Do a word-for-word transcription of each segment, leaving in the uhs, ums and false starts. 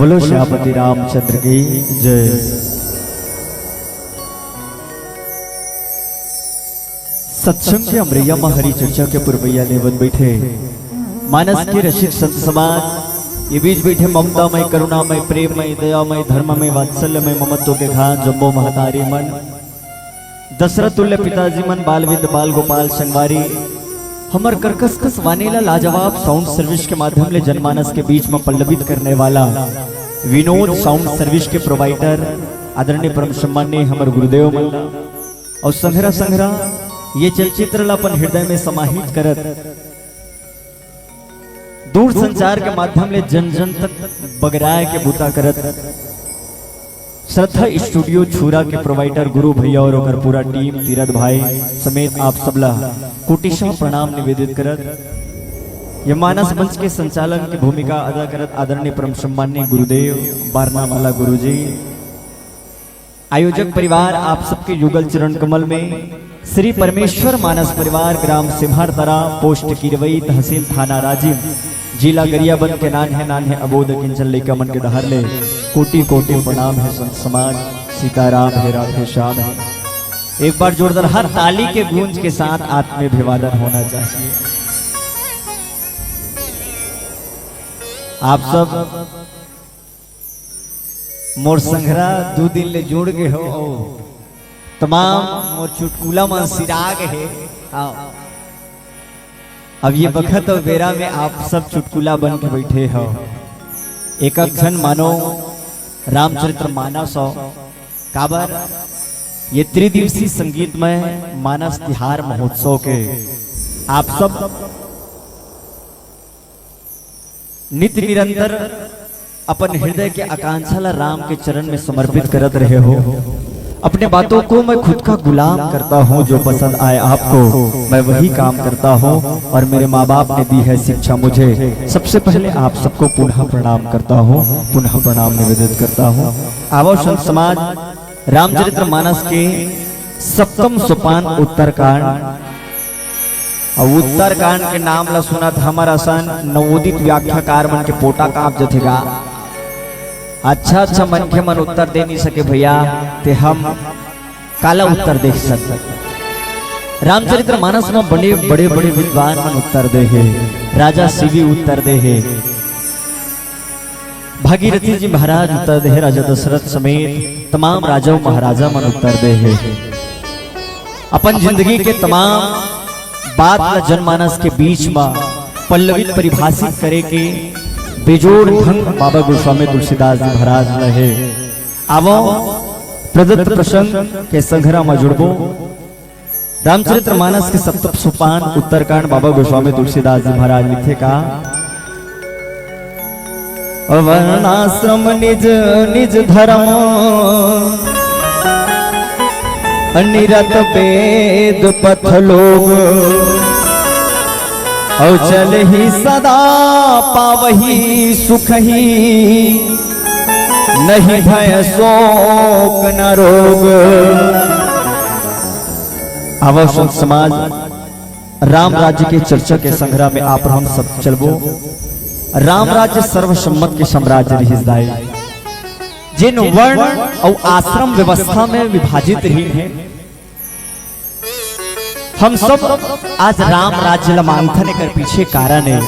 बोलो श्यामपति रामचंद्र की जय। सत्संग के अमरैया म हरि चर्चा के पुरवैया लेवत बैठे मानस के रसिक संत समाज, ये बीच बैठे ममतामय, करुणामय, प्रेममय, दयामय, धर्ममय, वात्सल्यमय, ममत्व के खान जम्मो महतारी मन, दशरथ तुल्य पिताजी मन, बाल विंद, बाल गोपाल संगवारी, हमर करकस कस वाणी ला लाजवाब साउंड सर्विस के माध्यम ले जनमानस के बीच म पल्लवित करने वाला विनोद साउंड सर्विस के प्रोवाइडर आदरणीय परम सम्माननीय हमर गुरुदेव मन ला, अउ संघरा संघरा ये चलचित्र ला अपन हृदय में समाहित करत दूर संचार के माध्यम ले जन जन तक बगराए के बूता करत श्रद्धा स्टूडियो छुरा के प्रोवाइडर गुरु भैया और ओकर पूरा टीम, तीरथ भाई समेत आप सबला कोटिशा प्रणाम निवेदित करत, ये मानस मंच के संचालन की भूमिका अदा करत आदरणीय परम सम्माननीय गुरुदेव बारना वाला गुरुजी, आयोजक परिवार आप सबके युगल चरण कमल में, श्री परमेश्वर मानस परिवार, ग्राम सिम्हरतरा, पोस्ट किरवई, तहसील थाना राजिम, जिला गरियाबंद के नान्हे नान्हे अबोध किंचन लइका मन के डहर ले कोटि कोटि प्रणाम हे संत समाज। सीताराम हे, राधे श्याम हे। एक बार जोरदार हर ताली के गूंज के साथ आत्मीय अभिवादन होना चाहिए। आप सब मोर संघरा दू दिन ले जुड़ गे हो, अउ तमाम मोर चुटकुला मन सिरा गे हे। आओ, अब ये बखत अउ बेरा में आप सब चुटकुला बन के बैठे हो। एक एक झन मानो रामचरित्र मानस हो, काबर ये त्रिदिवसीय संगीतमय मानस तिहार महोत्सव के आप सब नित निरंतर अपन हृदय के आकांक्षा ला राम के चरण में समर्पित करत रहे हो। अपने बातों को मैं खुद का गुलाम करता हूँ, जो पसंद आए आपको, मैं वही काम करता हूँ। और मेरे माँ बाप ने दी है शिक्षा मुझे, सबसे पहले आप सबको पुनः प्रणाम करता हूँ, पुनः प्रणाम निवेदित करता हूँ। आवो संत समाज, रामचरित्र मानस के सप्तम सोपान उत्तरकांड। अउ उत्तरकांड के नाम ला सुनत हमर असन नवोदित व्याख्याकार मन के पोटा कांप जथे गा। अच्छा अच्छा मनखे मन उत्तर दे नहीं सके भैया, ते हम काला उत्तर दे सकत। रामचरित्र मानस में बड़े बड़े बड़े विद्वान मन उत्तर दे हे, राजा सीवी उत्तर दे हे, भागीरथी जी महाराज उत्तर दे हे, राजा दशरथ समेत तमाम राजा अउ महाराजा मन उत्तर दे हे। अपन जिंदगी के तमाम बात ला जनमानस के बीच म पल्लवित परिभाषित करे के बेजोड़ ढंग बाबा गोस्वामी तुलसीदास जी महाराज ल हे। आवो प्रदत्त प्रसंग के संघरा म जुड़बो। रामचरित्र मानस के सप्तम सोपान उत्तरकांड बाबा गोस्वामी तुलसीदास जी महाराज लिखे का, वर्णाश्रम निज निज धर्म, निरत वेद पथ लोग, अउ चलहि सदा पावहि सुखहि, नहीं भय शोक न रोग। आवो संत समाज, राम राज्य के चर्चा के संघरा में आप हम सब चलबो। राम राज्य सर्वसम्मत के साम्राज्य रिहिस दाई, जेन वर्ण अउ आश्रम व्यवस्था में विभाजित रिहिन हे। हम सब आज राम राज्य ल मांगथन, एकर पीछे कारण हे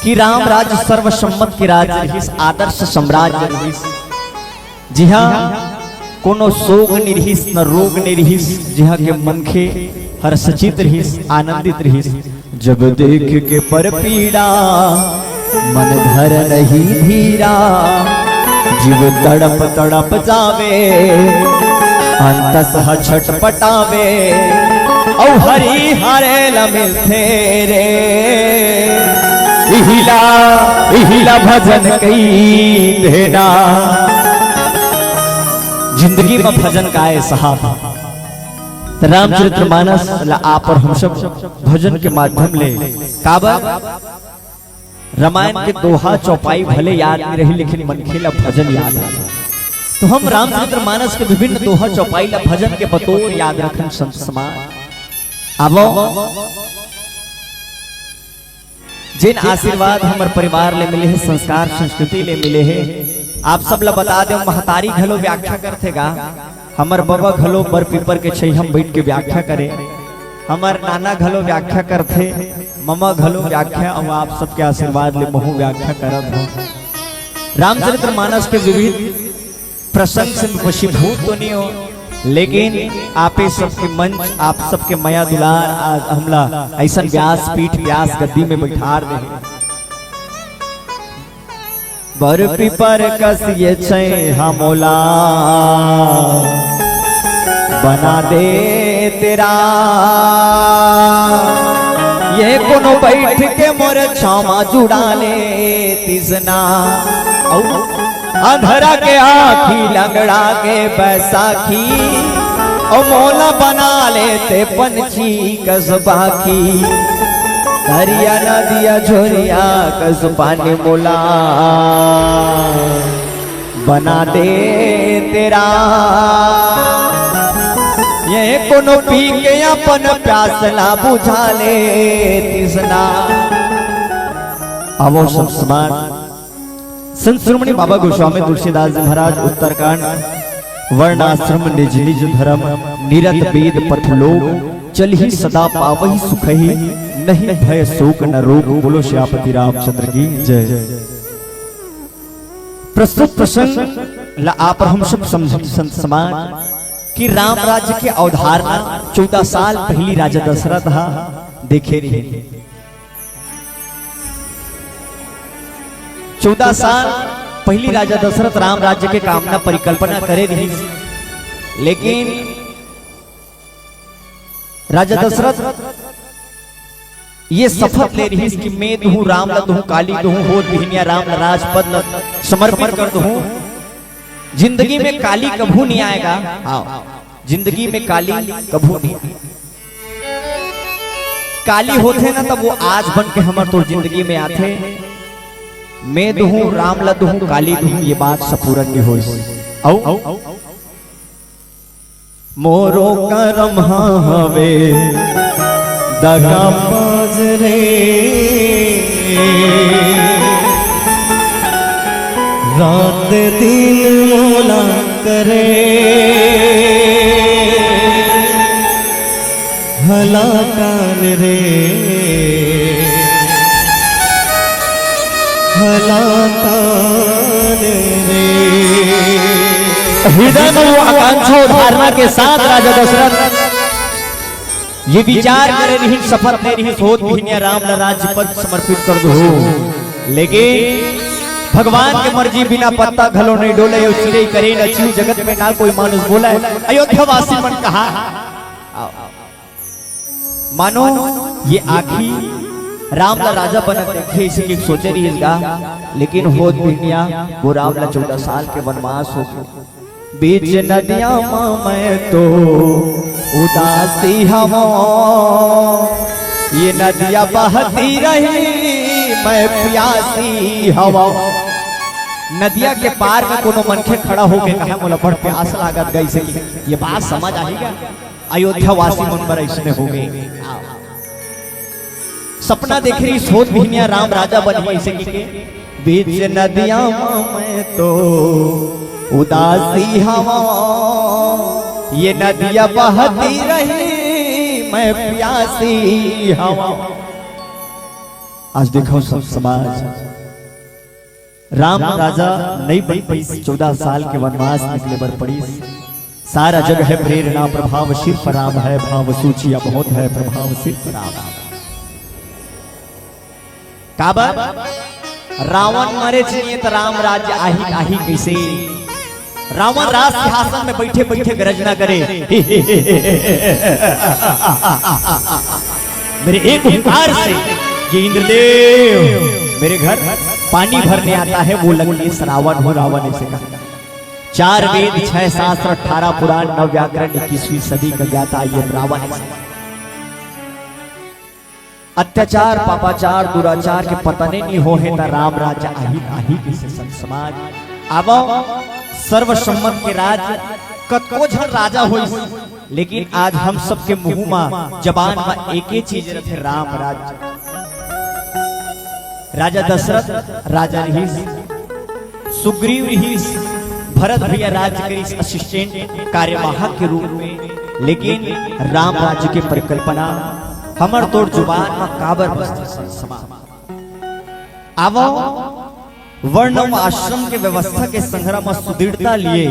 कि राम राज्य सर्वसम्मत के राज्य रिहिस, आदर्श साम्राज्य रिहिस, जिहां कोनो सोग नइ रिहिस, न रोग नइ रिहिस, जिहां के मनखे हर्षचित रिहिस, आनंदित रिहिस। जब देख के पर पीड़ा, मन धर नहीं धीरा, जीव तड़प तड़प जावे, अंतस ह छटपटावे, औ हरि हरे ल मिलथे रे। इहिला, इहिला भजन कई देना। जिंदगी म भजन काय साहब? त रामचरित्र मानस ला आप अउ हम सब भजन के माध्यम ले, काबर रामायण के दोहा चौपाई भले याद नइ रही, लेकिन मनखे ला भजन याद रही। त हम रामचरित्र मानस के विभिन्न दोहा चौपाई ला भजन के बतौर याद रखन संत समाज। आवो जेन आशीर्वाद हमर परिवार ले मिले हे, संस्कार संस्कृति ले मिले हे, आप सब ला बता देव, महतारी घलो व्याख्या करथे गा, हमर बबा घलो बर पीपर के छइहा म बइठ के व्याख्या करे, हमर नाना घलो व्याख्या करथे, ममा घलो व्याख्या, अउ आप सबके आशीर्वाद ले महूं व्याख्या करत हंव। रामचरित मानस के विविध प्रसंग से मैं वशीभूत तो नहीं हो, लेकिन आपे सबके मंच, आप सबके मया दुलार आज हमला अइसन व्यासपीठ, व्यास गद्दी में बैठार दे। बर पीपर कस ये छइहा मोला बना दे तेरा, ये कोनो बइठ के मोर छांव म जुड़ा ले तिसना। अउ अंधरा के आँखी, लंगड़ा के बैसाखी, अउ मोला बना ले ते पंछी कस पाखी। करिया नदिया झोरिया कस पानी मोला बना दे तेरा। ये कोनो पी के अपन प्यास ला बुझा ले तिसना। आवो सब समाज संत शिरोमणि बाबा गोस्वामी तुलसीदास जी महाराज उत्तरकांड, वर्णाश्रम निज निज धर्म, निरत वेद पथ लोक, चलहि सदा पावहि सुखहि, नहीं भय शोक न रोग। बोलो सियापति रामचंद्र की जय। प्रस्तुत प्रसंग ला आप हम सब समझ संत समाज कि राम राज्य के अवधारणा चौदह साल पहिली राजा दशरथ हा देखे रहे। चौदह साल पहिली राजा दशरथ राम राज्य के कामना परिकल्पना करे रहिस, लेकिन राजा दशरथ ये शपथ ले रहिस कि मैं दुहूं राम ला दुहूं काली दुहूं, होत बिहनिया राम ला राजपद ला समर्पित कर दुहूं। जिंदगी में काली कभू नहीं आएगा। हाँ, जिंदगी में काली कभू नहीं। काली होथे ना, तब वो आज बन के हमर तोर जिंदगी में आथे। मैं दुहूं राम ला दुहूं काली दुहूं, ये बात सपूरन नहीं होइस। अउ मोरो करम हवे दगाबाज रे, रात दिन मोला करे हलाकान रे, हलाकान रे। हृदय में वो आकांक्षा और धारणा के साथ राजा दशरथ ये विचार करे रहिन, शपथ ले रहिस, होत बिहनिया राम ला राज्य पद समर्पित कर दुहूं। लेकिन भगवान के मर्जी बिना पत्ता घलो नहीं डोले, अउ चिरई करे न चिऊ, जगत में ना कोई मानुष बोले। अयोध्या वासी मन कहा, मानो ये आँखी राम ला राजा बनत देखे, इसे कि सोचे रहिस गा, लेकिन होत बिहनिया वो राम ला चौदह साल के वनवास हो गे। बीच नदिया मा मैं तो उदासी हवं, ये नदिया बहती रही मैं प्यासी हवं। नदिया के पार में कोनो मनखे खड़ा होके कहे, "मोला बड़ प्यास लागत गा," इसे कि ये बात समझ आही गा? अयोध्या वासी मन बर अइसने हो गे। सपना देखे रहिस, होत बिहनिया राम राजा बनही, अइसे कि के बीच नदिया मा मैं तो उदासी हवं, ये नदिया बहती रही मैं प्यासी हवं। आज देखो सब समाज, राम राजा नइ बन पाइस, चौदह साल के वनवास निकले बर पड़िस। सारा जग है प्रेरणा प्रभाव, सिर्फ राम है भाव, सोचिया बहुत है प्रभाव, सिर्फ राम। काबर? रावण मरे चाहिए त राम राज्य आही, आही कइसे? रावण राज सिंहासन में बैठे बैठे गर्जना करे, मेरे एक हुंकार से ये इंद्रदेव मेरे घर पानी भरने आता है, वो लंकेश रावण हो, रावण ऐसे कहा। चार वेद, छह शास्त्र, अठारह पुराण, नौ व्याकरण, इक्कीसवीं सदी का ज्ञाता ये रावण ऐसे। अत्याचार, पापाचार, दुराचार के पतने नहीं हो हे, त राम राज्य आही, आही कइसे संत समाज। अब सर्वसम्मत के राज, कतको झन राजा होइस, लेकिन आज हम सबके मुंह मा, जबान मा एके चीज रथे, राम राज्य। राजा दशरथ राजा रिहिस, सुग्रीव रिहिस, भरत भैया राज करिस असिस्टेंट कार्यवाहक के रूप में, लेकिन राम राज्य के परिकल्पना हमर तोर जुबान म काबर बसथे समा। आवो, वर्ण अउ आश्रम के व्यवस्था के संघरा म सुदृढ़ता लिए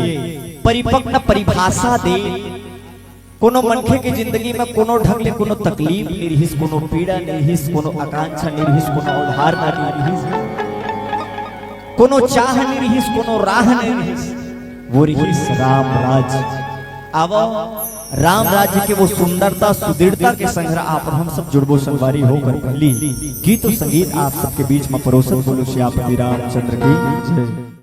परिपक्व परिभाषा दे। कोनो मनखे के जिंदगी म कोनो ढंग ले कोनो तकलीफ नइ रिहिस, कोनो पीड़ा नइ रिहिस, कोनो आकांक्षा नइ रिहिस, कोनो अवधारणा नइ रिहिस, कोनो चाह नइ रिहिस, कोनो राह नइ रिहिस, वो रिहिस राम राज। आवो, राम राज्य के वो सुंदरता, सुदृढ़ता के संघरा आप हम सब जुड़बो संगवारी हो। पहिली गीत अउ संगीत आप सबके बीच म परोसत बोलो सियापति रामचंद्र की जय।